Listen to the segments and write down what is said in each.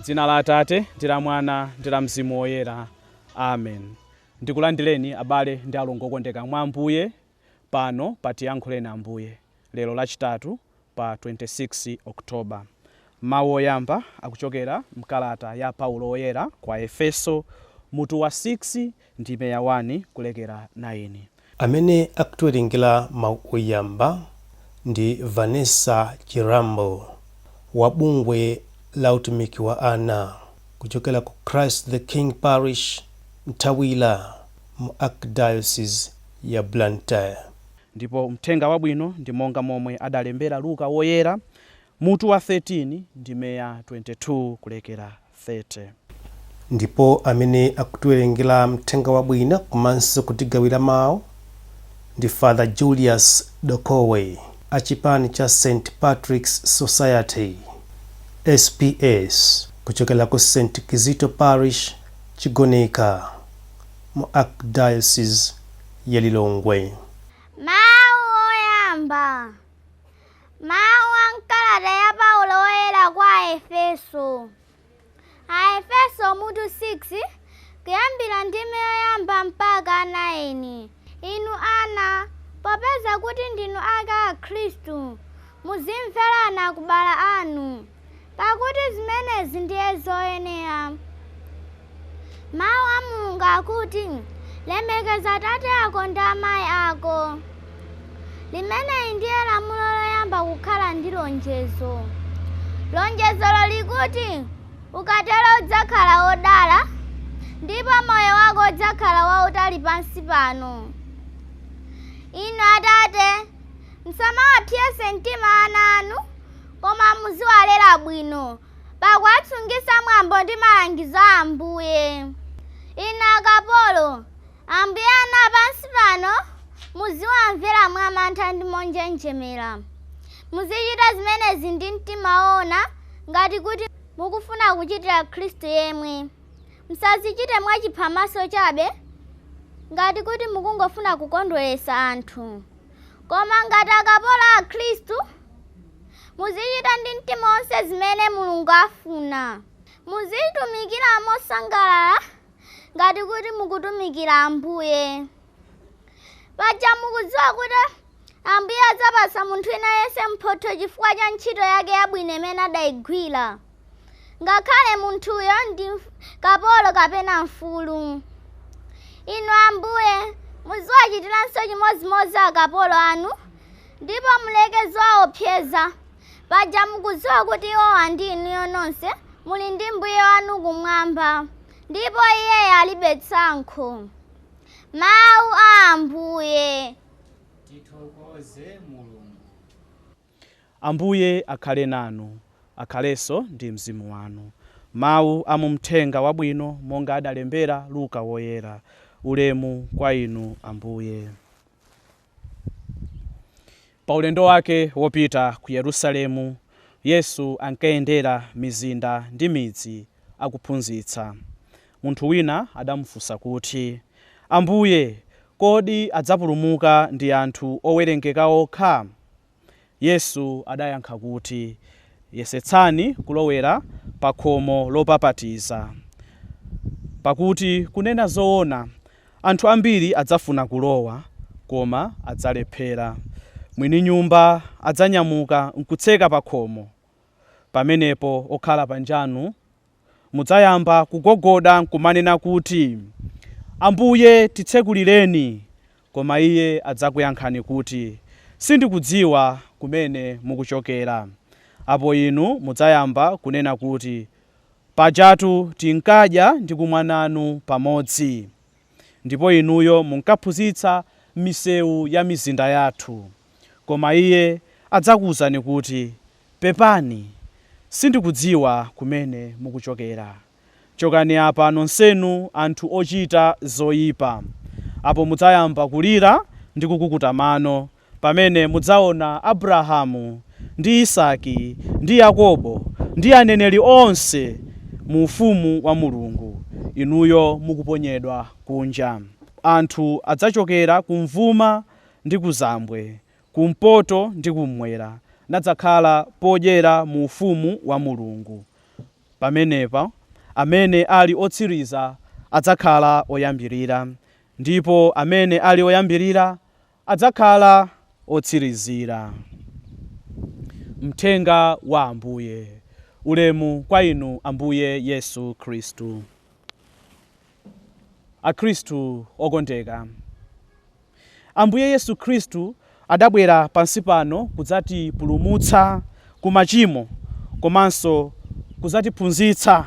Dzina la Atate ndi la Mwana ndi la Mzimu Woyera. Amen. Ndikulandireni abale ndi alongo okondeka mwa Ambuye pano pa Tiyankhuleni Ambuye lero Lachitatu pa 26 October. Mawu oyamba akuchokera mkalata ya Paulo Woyera kwa Efeso mutu wa 6 ndime ya 1 kulekera 9. Amene akutiwerengera mawu oyamba ndi Vanessa Chirambo wa bungwe la utumiki wa ana kuchokera ku Christ the King Parish, Mthawira, mu Archdiocese ya Blantyre. Ndipo Mthenga Wabwino ndi monga momwe adalembera Luka Woyera, mutu wa 13, ndime ya 22 kulekera 30. Ndipo amene akutiwerengera Mthenga Wabwino komanso kutigawira mawu ndi Father Julius Dokowe a chipani cha St Patrick's Society, SPS, kuchokera ku St Kizito Parish, Chigoneka, mu Archdiocese ya Lilongwe. Mawu oyamba. Mawu a m'kalata ya Paulo Woyera kwa Aefeso. Aefeso mutu 6, kuyambira ndime yoyamba mpaka 9. Inu ana, popeza kuti ndinu ake a Khristu, muzimvera akubala anu, pakuti zimenezi ndiye zoyenera. Mawu a Mulungu akuti, Lemekeza atate ako ndi amayi ako. Limeneli ndiye lamulo loyamba kukhala ndi lonjezo. Lonjezolo likuti, Ukatero udzakhala wodala, ndipo moyo wako udzakhala wautali pansi pano. Inu atate, musamawapsetse mtima ana anu, koma muziwalera bwino, pakuwatsungitsa mwambo ndi malangizo a Ambuye. Inu akapolo, ambuye anu a pansi pano muziwamvera mwamantha ndi monjenjemera. Muzichita zimenezi ndi mtima woona, ngati kuti mukufuna kuchitira Khristu yemwe. Musazichite mwachiphamaso chabe, ngati kuti mukungofuna kukondweretsa anthu, koma ngati akapolo a Khristu. Muzichita ndi mtima wonse zimene Mulungu afuna. Muzitumikira mosangalala ngati kuti mukutumikira Ambuye. Paja mukudziwa kuti Ambuye adzapatsa munthu wina yense mphotho chifukwa cha ntchito yake yabwino imene adaigwira, ngakhale munthuyo ndi kapolo kapena mfulu. Inu ambuye, muziwachitiranso chimodzimodzi akapolo anu, ndipo muleke zowaopseza. Paja mukudziwa kuti iwowa ndi inuyo nonse muli ndi Mbuye wanu kumwamba, ndipo Iyeyo alibe tsankho. Mawu a Ambuye. Tithokoze Mulungu. Ambuye akhale nanu. Akhalenso ndi mzimu wanu. Mawu a mu Mthenga Wabwino monga adalembera Luka Woyera. Ulemu kwa Inu, Ambuye. Pa ulendo wake wopita ku Yerusalemu, Yesu ankayendera mizinda ndi midzi akuphunzitsa. Munthu wina adamufunsa kuti, Ambuye, kodi adzapulumuka ndi anthu owerengeka okha? Yesu adayankha kuti, Yesetsani kulowera pa khomo lopapatiza. Pakuti kunena zoona, anthu ambiri adzafuna kulowa, koma adzalephera. Mwininyumba adzanyamuka nkutseka pakhomo. Pamenepo okhala panjanu mudzayamba kugogoda nkumanena kuti, Ambuye, titsekulireni! Koma iye adzakuyankhani kuti, Sindikudziwa kumene mukuchokera. Apo inu mudzayamba kunena kuti, Pajatu tinkadya ndi kumwa nanu pamodzi, ndipo inuyo munkaphunzitsa m'misewu ya mizinda yathu. Koma iye adzakuuzani kuti, Pepani, sindikudziwa kumene mukuchokera. Chokani apa nonsenu anthu ochita zoyipa. Apo mudzayamba kulira ndi kukukuta mano pamene mudzaona Abrahamu ndi Isaki ndi Yakobo ndi aneneri onse mu ufumu wa Mulungu, inuyo mukuponyedwa kunja. Anthu adzachokera kumvuma ndi kuzambwe, kumpoto ndi kummwera, nadzakhala podyera mu ufumu wa Mulungu. Pamenepa amene ali otsiriza adzakhala oyambirira, ndipo amene ali oyambirira adzakhala otsirizira. Mthenga wa Ambuye. Ulemu kwa inu Ambuye Yesu Khristu. Akhristu okondeka, Ambuye Yesu Khristu adabwera pansi pano kudzatipulumutsa ku machimo komanso kudzatiphunzitsa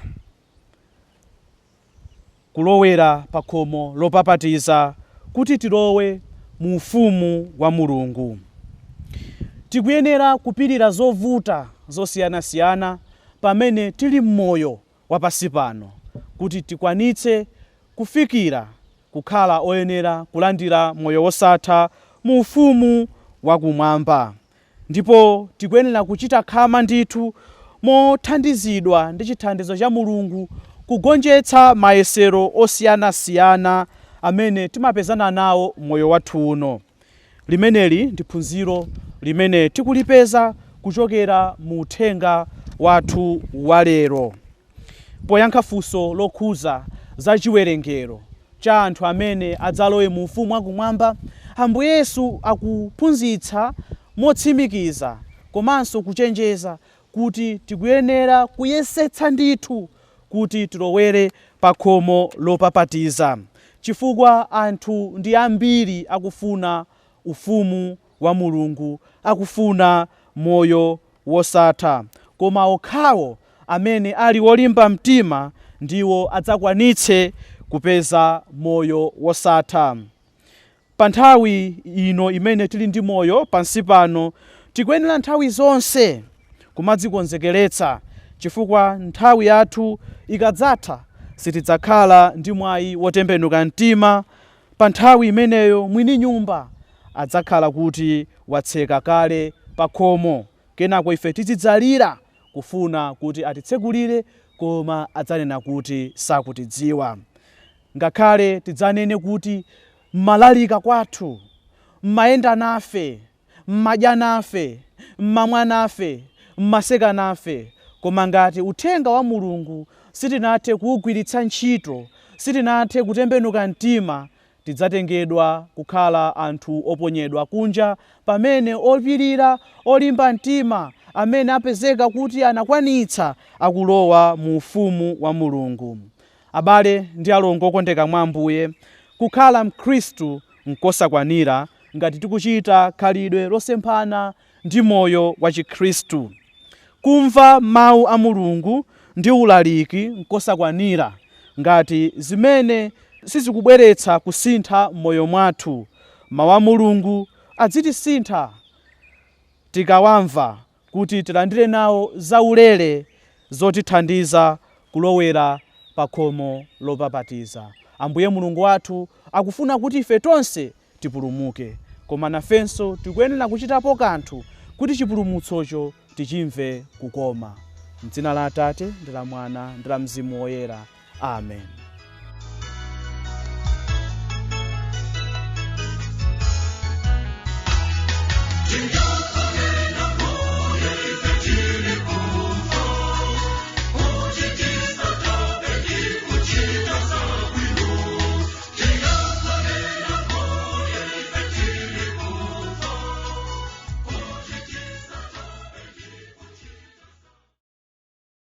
kulowera pa khomo lopapatiza kuti tilowe mu ufumu wa Mulungu. Tikuyenera kupirira zovuta zosiyanasiyana pamene tili m'moyo wapansi pano kuti tikwanitse kufikira kukhala oyenera kulandira moyo wosatha mu ufumu wakumwamba. Ndipo tikuyenera kuchita khama ndithu mothandizidwa ndi chithandizo cha Mulungu kugonjetsa mayesero osiyanasiyana amene timapezana nawo moyo wathu uno. Limeneli ndi phunziro limene tikulipeza kuchokera mu uthenga wathu wa lero. Poyankha funso lokhuza za chiwerengero cha anthu amene adzalowe mu ufumu wakumwamba, Ambuye Yesu akuphunzitsa motsimikiza komanso kuchenjeza kuti tikuyenera kuyesetsa ndithu kuti tilowere pa khomo lopapatiza, chifukwa anthu ndi ambiri akufuna ufumu wa Mulungu, akufuna moyo wosatha, koma okhawo amene ali olimba mtima ndiwo adzakwanitse kupeza moyo wosatha. Pa nthawi ino imene tili ndi moyo pansi pano, tikuyenera nthawi zonse kumadzikonzekeretsa, chifukwa nthawi yathu ikadzatha sitidzakhala ndi mwayi wotembenuka mtima. Pa nthawi imeneyo mwini nyumba adzakhala kuti watseka kale pa khomo, kenako ife tizidzalira kufuna kuti atitsekulire, koma adzanena kuti sakutidziwa. Ngakhale tidzanene kuti mmalalika kwathu, mmayenda nafe, mmadya nafe, mmamwa nafe, mmaseka nafe, koma ngati uthenga wa Mulungu sitinathe kuwugwiritsa ntchito, sitinathe kutembenuka mtima, tidzatengedwa kukhala anthu oponyedwa kunja, pamene opirira, olimba mtima amene apezeka kuti anakwanitsa akulowa mu ufumu wa Mulungu. Abale ndi alongo okondeka mwa Ambuye, kukhala mkhristu nkosakwanira ngati tikuchita khalidwe losemphana ndi moyo wa chikhristu. Kumva mawu a Mulungu ndi ulaliki nkosakwanira ngati zimene sizikubweretsa kusintha m'moyo mwathu. Mawu a Mulungu adzitisintha tikawamva kuti tilandire nawo zaulere zotithandiza kulowera pa khomo lopapatiza. Ambuye Mulungu wathu akufuna kuti ife tonse tipulumuke, koma nafenso tikuyenera kuchitapo kanthu kuti chipulumutsocho tichimve kukoma. M'dzina la Atate ndi la Mwana ndi la Mzimu Woyera. Amen.